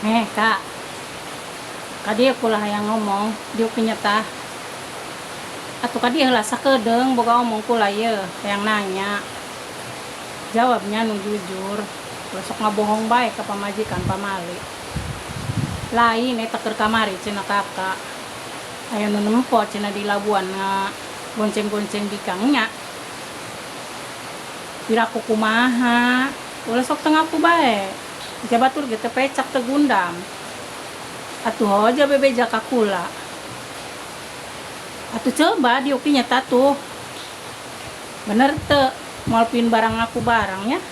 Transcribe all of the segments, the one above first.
Heh kak, ka dieu kula hayang ngomong diuk inya tah. Atuh ka dieu heula sakedeung boga omong kula yeuh hayang nanya. Jawab nya nu jujur, ulah sok ngabohong bae ka pamajikan pamali. Lain eta keur kamari cenah kaka, aya nu nempo cenah di Labuan ngagonceng-gonceng bikang nya. Piraku kumaha, ulah sok teu ngaku bae. Ja batur ge teu pecak teu gundam. Atuh hoja bebeja ka kula. Atuh coba diuk inya tatuh. Bener teu, moal pin barang ngaku barang nya.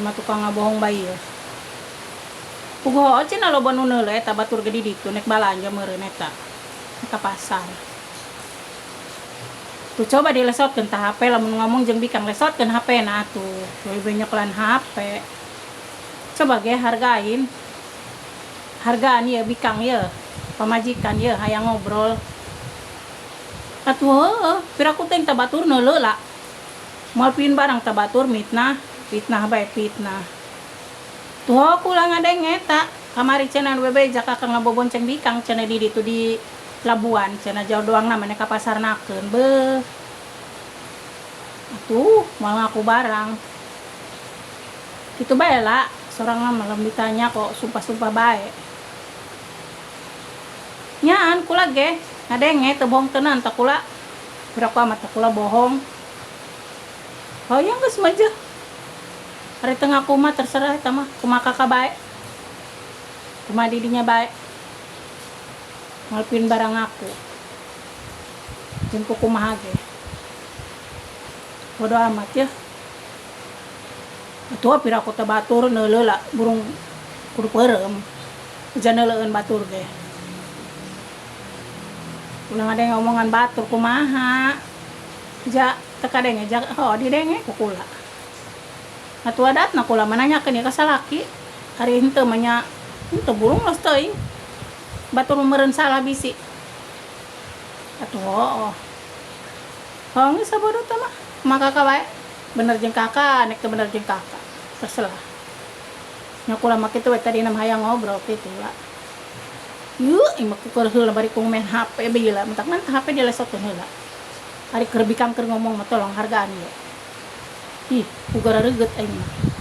Mah tukang ngabohong bae ieu. Puguh hoo cenah loba nu neuleuh eta batur ge di ditu nek balanja meureun eta. Nek ka pasar. Tuh coba dilesotkeun tah hape lamun ngomong jeung bikang lesotkeun hape na atuh. Leuwih nyekelan hape. Coba ge hargain. Hargaan ieu bikang ieu, pamajikan ieu hayang ngobrol. Atuh heueuh, piraku teh tah batur neuleuh la. Moal pieun barang tah batur mitnah, fitnah bae fitnah. Tuh kula ngadenge eta kamari cenah nu bebeja ka akang ngabobonceng bikang cenah di ditu di Labuan cenah jauh doang na maneh ka pasar nakeun beuh. Atuh moal ngaku barang. Kitu bae la sorangan mah lamun ditanya kok sumpah-sumpah bae. Nyaan kula ge ngadenge teu bohong teu naon tah kula piraku amat tah kula bohong. Hoyong geus mah jeuh. Ari teu ngaku mah terserah eta mah kumaha kakak bae. Kumaha didinya bae. Moal pieun barang ngaku. Jeung kukumaha ge. Bodo amat yeuh. Atuh piraku teh batur neuleuh la burung kudu peureum. Ujan neuleueun batur ge. Ulah ngadenge omongan batur kumaha. Ja teu kadenge ja hooh didenge ku kula. Atuh adatna kula mah nanyakeun ieu ka salaki. Ari henteu mah nya henteu burung los teuing. Batur mah meureun salah bisi. Atuh hooh. Hooh geus sabodo teh mah. Kumaha kakak bae. Bener jeung kakak nek teu bener jeung kakak. Terserah. Nya kula mah kitu we tadina mah hayang ngobrol kitu la. Yeuh ieu mah kuker heula bari ku maen hape bae lah matak man hape dilesotkeun heula. Ari keur bikang keur ngomong mah tolong hargaan ieu. Ih, ku garareugeut aing mah.